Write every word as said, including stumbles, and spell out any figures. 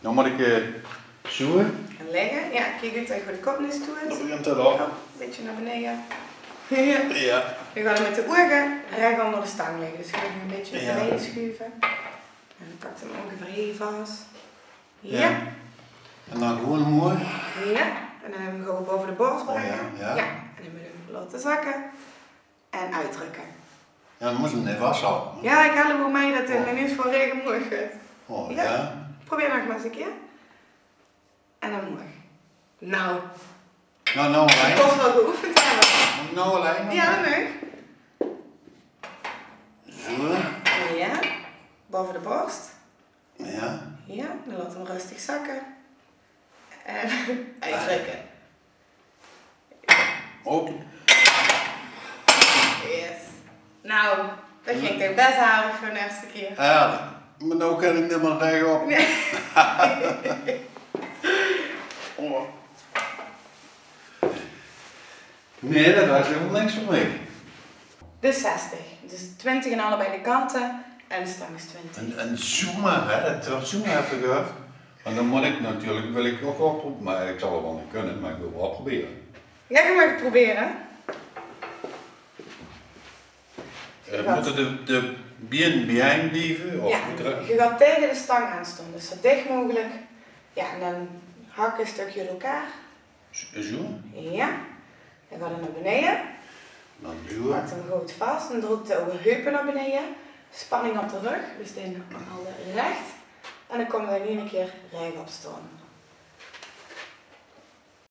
Noe mót ich, eh, zoe. En ligke. Jao, kiek good det de kop neet stoot. Noe begint 't al. Kop, bietje nao beneje. Jao. Noe gaon v'r mit de ouge rech ónger de stang ligke. Dus gaon v'r 'm e bietje nao beneje sjuve. En dan pak ich 'm óngevieër hie vas. Jao. En dan gewoon omhoeg. Jao. En dan gaon v'r 'm gewoon baove de bors bringe. Jao. En dan mót ich 'm laote zakke. En oetdrökke. Jao, dan mós se 'm effe vashalde. Jao, ich help 'm mei det 't neet zoe rech omhoeg geit. Oh, jao. Probeer nog mer ins ein kier. En dan omhoeg. Noe. Noe, noe allein. Ich kós waal geoefend höbbe. Noe allein nog. Jao, det maag. Zoe. Jao. Baove de bors. Jao. Jao, dan laot 'm röstig zakke. En oetdrökke. Op. Yes. Noe, det ging toch bès aardig veur de ierste kier. Jao, mer noe kan ich neet mier rechop. Nae. Oh. Nae, det waas hielemaol niks veur mich. Dus zestig. Dus twintig aan allebei de kante en de stang is twintig. En, en zoe mer, hè, det wuuert zoe mer effe geöefd. Want dan mót ich natuurlik, wil ich ouch waal pro-, mer ich zal 't waal neet kónne, mer ich wil waal probere. Jao, gaon v'r 't probere. Eh, mótte de, de bieën bie-ein blieve? Of jao, mót d'r ge gaot taenge de stang aan staon, dus zoe dich meugelik. Jao, en dan hak e stökske oet elkaar. Zo? Jao. Dan gaon v'r nao beneje. Dan zoe. Pak 'm good vas en drök de euverheupe nao beneje. Spanning op de rögk, dus dan halde rech. En dan kómme v'r in eine kier rechop staon.